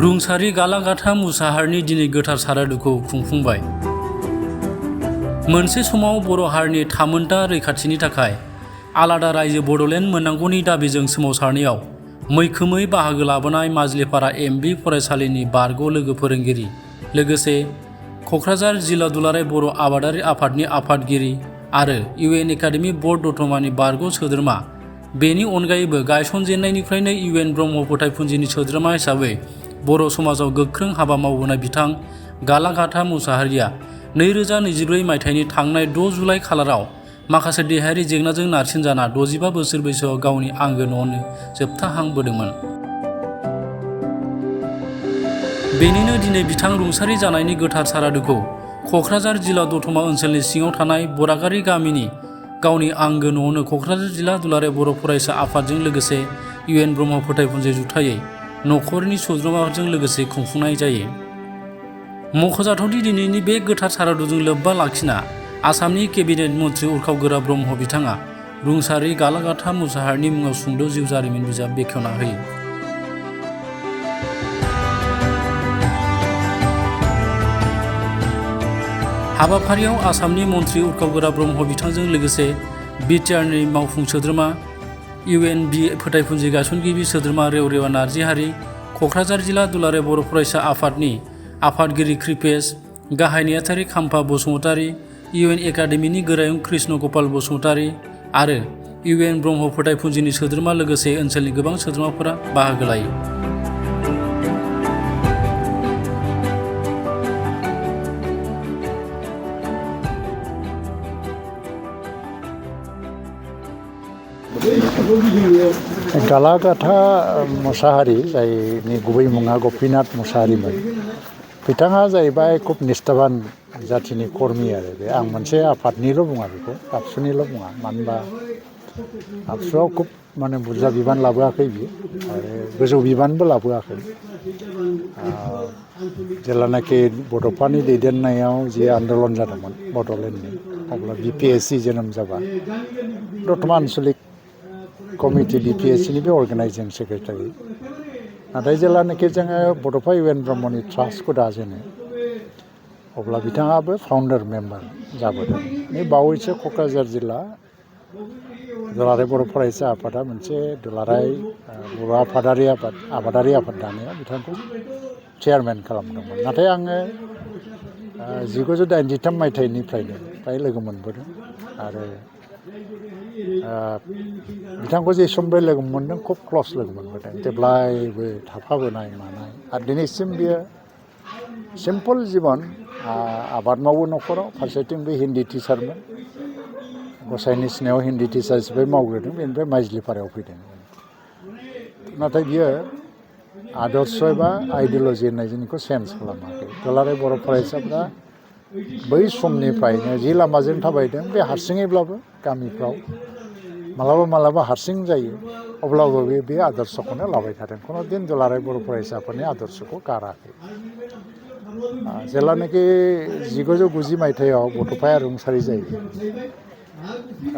रुंसारि गालागाथा मुसाहारिनि दिनै गोथार सारादुखौ खुंफुंबाय। मोनसे समाव बर' हारिनि थामोनदा रैखाथिनि थाखाय आलादा रायजो बड'लेण्ड मोननांगौनि दाबिजों सोमावसारनायाव मैखोमै बाहागो लाबोनाय माजलिपारा एमबि फरायसालिनि बारग' लोगो फोरोंगिरि, लोगोसे क'क्राझार जिल्ला दुलाराय बर' आबादारि आफादनि आफादगिरि आरो UN एकाडेमि बर्ड दतमानि बारग' सोद्रोमा, बेनि अनगायैबो गायसनजेननायनिफ्रायनो UN ब्रह्म फोथायफुनजिनि सोद्रोमा हिसाबै बर' समाजाव गोख्रों हाबा मावबोनाय बिथां गालागाथा मुसाहारिया 2024 मायथाइनि थांनाय 6 जुलाइ खालाराव माखासे देहायारि जेंनाजों नारसिनजाना 65 बोसोर बैसोआव गावनि आंगो न'आवनो जोबथा हां बोदोंमोन। बेनिनो दिनै बिथां रुंसारि जानायनि गोथार सारादुखौ क'क्राझार जिल्ला दतमा ओनसोलनि सिङाव थानाय बरागारि गामिनि गावनि आंगो न'आवनो क'क्राझार जिल्ला दुलाराय बर' फरायसा आफादजों लोगोसे UN ब्रह्म फोथायफुनजि जुथायै नखरनि सोद्रोमाफोरजों लोगोसे खुंफुंनाय जायो। मख'जाथावदि दिनैनि बे गोथार सारादुजों लोब्बा लाखिना आसामनि केबिनेट मन्थ्रि उरखाव ब्रह्म बिथाङा रुंसारि गालागाथा मुसाहारिनि मुङाव सुंद' जिउ जारिमिन बिजाब बेखेवना होयो। हाबाफारियाव आसामनि मन्थ्रि उरखाव ब्रह्म बिथांजों लोगोसे बिटिआरनि मावफुं सोद्रोमा, UNB फोथायफुनजि गायसनगिरि सोद्रोमा रेवरेवा नार्जिहारि, क'क्राझार जिल्ला दुलाराय बर' फरायसा आफादनि आफादगिरि कृपेश, गाहाय नेहाथारि खाम्फा बसुमतारी, UN एकाडेमिनि गोरायुं कृष्ण गपाल बसुमतारी आरो UN ब्रह्म फोथायफुनजिनि सोद्रोमा लोगोसे ओनसोलनि गोबां सोद्रोमाफोरा बाहागो लायो। गालागाथा मुसाहारि, जायनि गुबै मुङा गपिनाथ मुसाहारिमोन, बिथाङा जाहैबाय खुब निष्ठाबान जाथिनि कर्मि आरो बे आं मोनसे आफादनिल' बुङा, बेखौ आबसुनिल' बुङा, मानो होनबा आबसुआव खुब माने बुरजा बिबान लाबोआखै बियो आरो गोजौ बिबानबो लाबोआखै। जेब्लानाखि बड'फानि दैदेननायाव जि आन्दलन जादोंमोन बड'लेण्डनि, अब्ला BPSC जोनोम जाबा दतमा आन्सलिक कमिटि BPSCनि बे अर्गानाइजिं सेक्रेटारि। नाथाय जेब्लानाखि जोङो बड'फा UN ब्रह्मनि ट्रास्टखौ दाजेनो, अब्ला बिथाङाबो फाउन्डार मेम्बार जाबोदों। बे बावैसो क'क्राझार जिल्ला दुलाराय बर' फरायसा आफादा मोनसे दुलाराय बर' आबादारि आफाद दानायाव बिथांखौ चेयारमेन खालामदोंमोन। नाथाय आङो 1983 मायथाइनिफ्रायनो फ्राय लोगो मोनबोदों आरो बिथांखौ जे समबो लोगो मोनदों, खुब क्लस लोगो मोनबोदों, जेब्लायबो थाफाबोनाय मानाय। आरो दिनैसिम बियो सिम्पल जिबन, आबाद मावो न'खराव, फारसेथिं बे हिन्दी टिचारमोन, गसाइनि सिनायाव हिन्दी टिचार हिसाबै मावग्रोदों, बेनिफ्राय माइजलिपारायाव फैदों। नाथाय बियो आदर्श एबा आइडिय'लजि होननाय जिनिसखौ चेन्ज खालामाखै। दुलाराय बर' फरायसाफ्रा बै समनिफ्रायनो जि लामाजों थाबायदों, बे हारसिङैब्लाबो गामिफ्राव मालाबा हारसिं जायो, अब्लाबो बे आदर्शखौनो लाबाय थादों। खुनु दिन दुलाराय बर' फरायसाफोरनि आदर्शखौ गाराखै। जेब्लानाखि 1990 मायथाइयाव बड'फाया रुंसारि जायो,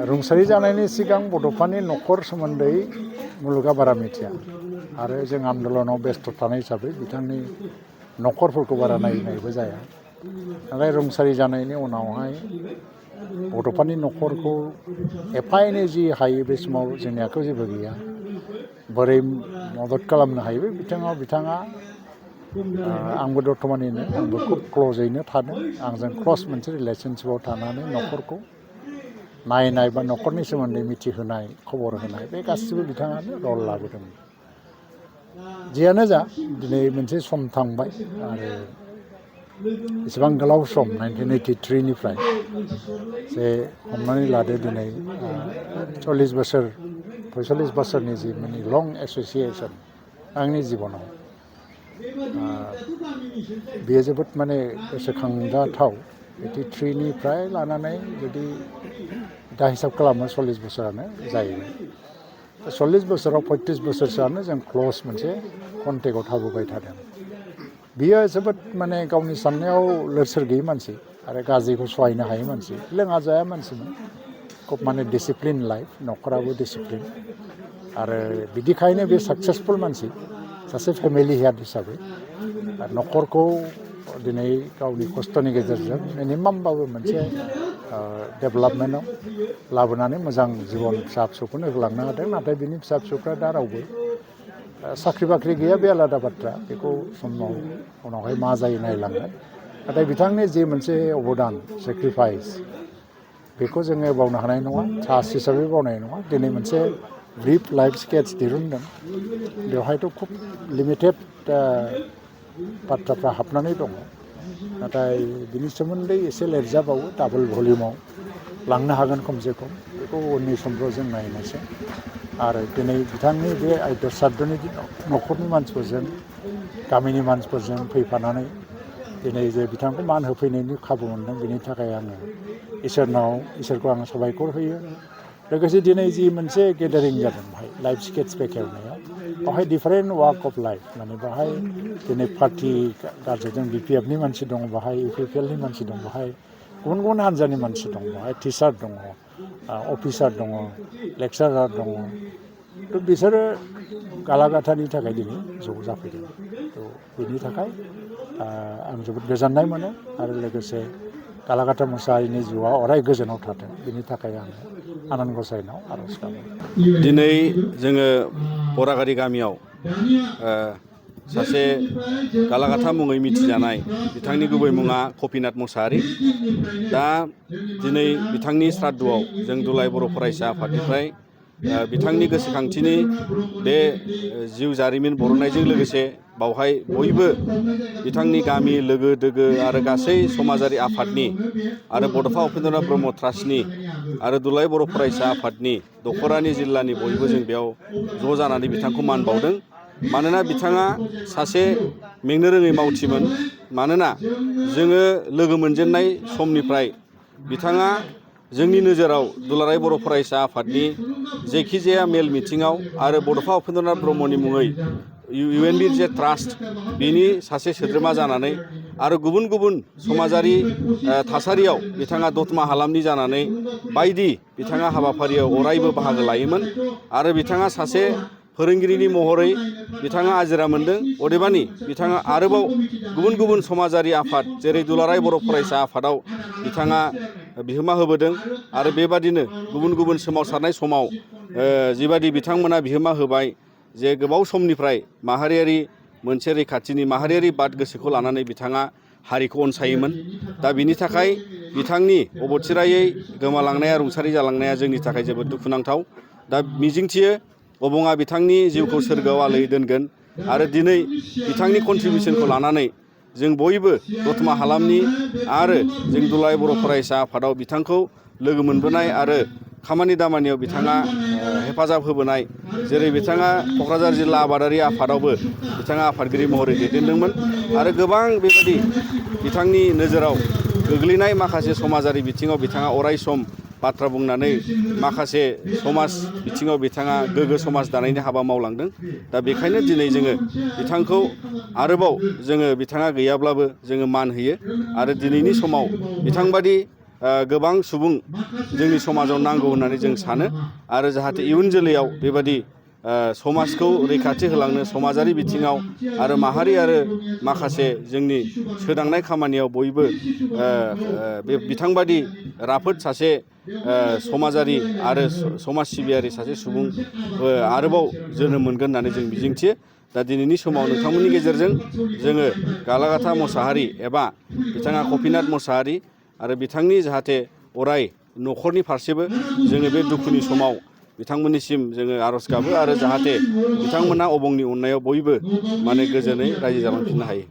रुंसारि जानायनि सिगां बड'फानि न'खर सोमोन्दै मुलुगा बारा मिथिया आरो जों आन्दलनाव बेस्थ' थानाय हिसाबै बिथांनि न'खरफोरखौ बारा नायनायबो जाया। नाथाय रुंसारि जानायनि उनावहाय बड'फानि न'खरखौ एफा एनै जि हायो, बे समाव जोंनि आखायाव जेबो गैया, बोरै मदद खालामनो हायो, बे बिथाङा आंबो दतमानिनो, आंबो खुब क्ल'जैनो थादों, आंजों क्ल'स मोनसे रिलेसनशिपआव थानानै न'खरखौ नायनाय बा न'खरनि सोमोन्दै मिथिहोनाय, खबर होनाय, बे गासिबो बिथाङानो रल लाबोदों। जियानो जा, दिनै मोनसे सम थांबाय आरो एसेबां गोलाव सम 1983निफ्राय जे हमनानै लादो दिनै 45 बोसोरनि जि माने लं एस'सियेसन आंनि जिबनाव, बेयो जोबोद माने गोसोखांजाथाव। 83निफ्राय लानानै जुदि दा हिसाब खालामो 40 बोसोरानो जाहैबाय। 40 बोसोराव 35 बोसोरसोआनो जों क्ल'स मोनसे कन्टेक्टआव थाबोबाय थादों। बियो जोबोद माने गावनि साननायाव लोरसोर गैयै मानसि आरो गाज्रिखौ सहायनो हायै मानसि, लोङा जाया मानसिमोन, खुब माने डिसिप्लिन लाइफ, न'खराबो डिसिप्लिन आरो बिदिखायनो बे साक्सेसफुल मानसि। सासे फेमिलि हेड हिसाबै न'खरखौ दिनै गावनि खस्थ'नि गेजेरजों मिनिमामबाबो मोनसे डेभेलपमेन्टआव लाबोनानै मोजां जिबन फिसा फिसौखौनो होलांनो हादों। नाथाय बिनि फिसा फिसौफ्रा दा रावबो साख्रि बाख्रि गैया, बे आलादा बाथ्रा, बेखौ समाव उनावहाय मा जायो नायलांगोन। नाथाय बिथांनि जि मोनसे अबदान, सेक्रिफाइस, बेखौ जोङो बावनो हानाय नङा, ट्रास्ट हिसाबै बावनाय नङा। दिनै मोनसे ब्रिफ लाइफ स्केच दिरुनदों, बेवहायथ' खुब लिमिटेड बाथ्राफ्रा हाबनानै दङ। नाथाय बिनि सोमोन्दै एसे लिरजाबावो, डाबल भलिउमाव लांनो हागोन खमसे खम, बेखौ उननि समफ्राव जों नायनोसै। आरो दिनै बिथांनि बे आयदा साद्दनि दिनाव न'खरनि मानसिफोरजों, गामिनि मानसिफोरजों फैफानानै दिनै जे बिथांखौ मान होफैनायनि खाबु मोनदों, बेनि थाखाय आङो इसोरखौ आङो साबायखर होयो। लोगोसे दिनै जि मोनसे गेदारिं जादों बेहाय लाइफ स्केच बेखेवनायाव, बेवहाय डिफारेन्ट वाक अफ लाइफ, माने बेहाय दिनै पार्टि गारजेजों BPFनि मानसि दङ, बेहाय UPPLनि मानसि दं, बेहाय गुबुन गुबुन हान्जानि मानसि दं, बेहाय टिचार दङ, अफिसार दङ, लेक्सारार दङ। थ' बिसोरो गालागाथानि थाखाय दिनै ज' जाफैदों। थ' बेनि थाखाय आं जोबोद गोजोननाय मोनो। आरो लोगोसे गालागाथा मुसाहारिनि जिउआ अराय गोजोनाव थाथों, बेनि थाखाय आङो आनान गसाइनाव आर'ज गाबो। दिनै जोङो बरागारि गामियाव सासे गालागाथा मुङै मिथिजानाय, बिथांनि गुबै मुङा कपिनाथ मुसाहारि। दा दिनै बिथांनि श्राद्धआव जों दुलाराय बर' फरायसा आफादनिफ्राय बिथांनि गोसोखांथिनि बे जिउ जारिमिन बरननायजों लोगोसे बावहाय बयबो बिथांनि गामि, लोगो दोगो आरो गासै समाजारि आफादनि आरो बड'फा उपेन्द्रनाथ ब्रह्म ट्रास्टनि आरो दुलाराय बर' फरायसा आफादनि दख'रानि जिल्लानि बयबो जों बेयाव ज' जानानै बिथांखौ मान बावदों। मानोना बिथाङा सासे मेंनो रोङै मावथिमोन। मानोना जोङो लोगो मोनजेननाय समनिफ्राय बिथाङा जोंनि नोजोराव दुलाराय बर' फरायसा आफादनि जायखिजाया मेल मिथिङाव आरो बड'फा उपेन्द्रनाथ ब्रह्मनि मुङै UNB जे ट्रास्ट, बिनि सासे सोद्रोमा जानानै आरो गुबुन गुबुन समाजारि थासारियाव बिथाङा दतमा हालामनि जानानै बायदि बिथाङा हाबाफारियाव अरायबो बाहागो लायोमोन। आरो बिथाङा सासे फोरोंगिरिनि महरै बिथाङा आजिरा मोन्दों। अदेबानि बिथाङा आरोबाव गुबुन गुबुन समाजारि आफाद जेरै दुलाराय बर' फरायसा आफादाव बिथाङा बिहोमा होबोदों। आरो बेबादिनो गुबुन गुबुन सोमावसारनाय समाव जिबादि बिथांमोना बिहोमा होबाय, जे गोबाव समनिफ्राय माहारियारि मोनसे रैखाथिनि माहारियारि बाद गोसोखौ लानानै बिथाङा हारिखौ अनसायोमोन। दा बिनि थाखाय बिथांनि अबथिरायै गोमालांनाया, रुंसारि जालांनाया जोंनि थाखाय जोबोद दुखुनांथाव। दा मिजिंथियो अबङा बिथांनि जिउखौ सोरगोआव आलोय दोनगोन। आरो दिनै बिथांनि कन्ट्रिबिउसनखौ लानानै जों बयबो दतमा हालामनि आरो जों दुलाराय बर' फरायसा आफादाव बिथांखौ लोगो मोनबोनाय आरो खामानि दामानियाव बिथाङा हेफाजाब होबोनाय, जेरै बिथाङा क'क्राझार जिल्ला आबादारि आफादावबो बिथाङा आफादगिरि महरै दैदेनदोंमोन। आरो गोबां बेबायदि बिथांनि नोजोराव गोग्लैनाय माखासे समाजारि बिथिङाव बिथाङा अराय सम बाथ्रा बुंनानै माखासे समाज बिथिङाव बिथाङा गोग्गो समाज दानायनि हाबा मावलांदों। दा बेखायनो दिनै जोङो बिथांखौ आरोबाव जोङो बिथाङा गैयाब्लाबो जोङो मान होयो। आरो दिनैनि समाव बिथांबादि गोबां सुबुं जोंनि समाजाव नांगौ होननानै जों सानो। आरो जाहाथे इयुन जोलैयाव बेबादि समाजखौ रैखाथि होलांनो, समाजारि बिथिङाव आरो माहारि आरो माखासे जोंनि सोदांनाय खामानियाव बयबो बे बिथांबादि राफोद सासे समाजारि आरो समाज सिबियारि सासे सुबुं आरोबाव जोनोम मोनगोन होननानै जों मिजिंथियो। दा दिनैनि समाव नोंथांमोननि गेजेरजों जोङो गालागाथा मुसाहारि एबा बिथाङा कपिनाथ मुसाहारि आरो बिथांनि जाहाथे अराय न'खरनि फारसेबो जोङो बे दुखुनि समाव बिथांमोननिसिम जोङो आर'ज गाबो। आरो जाहाथे बिथांमोनहा अबंनि अननायाव बयबो माने गोजोनै रायजो जालांफिननो हायो।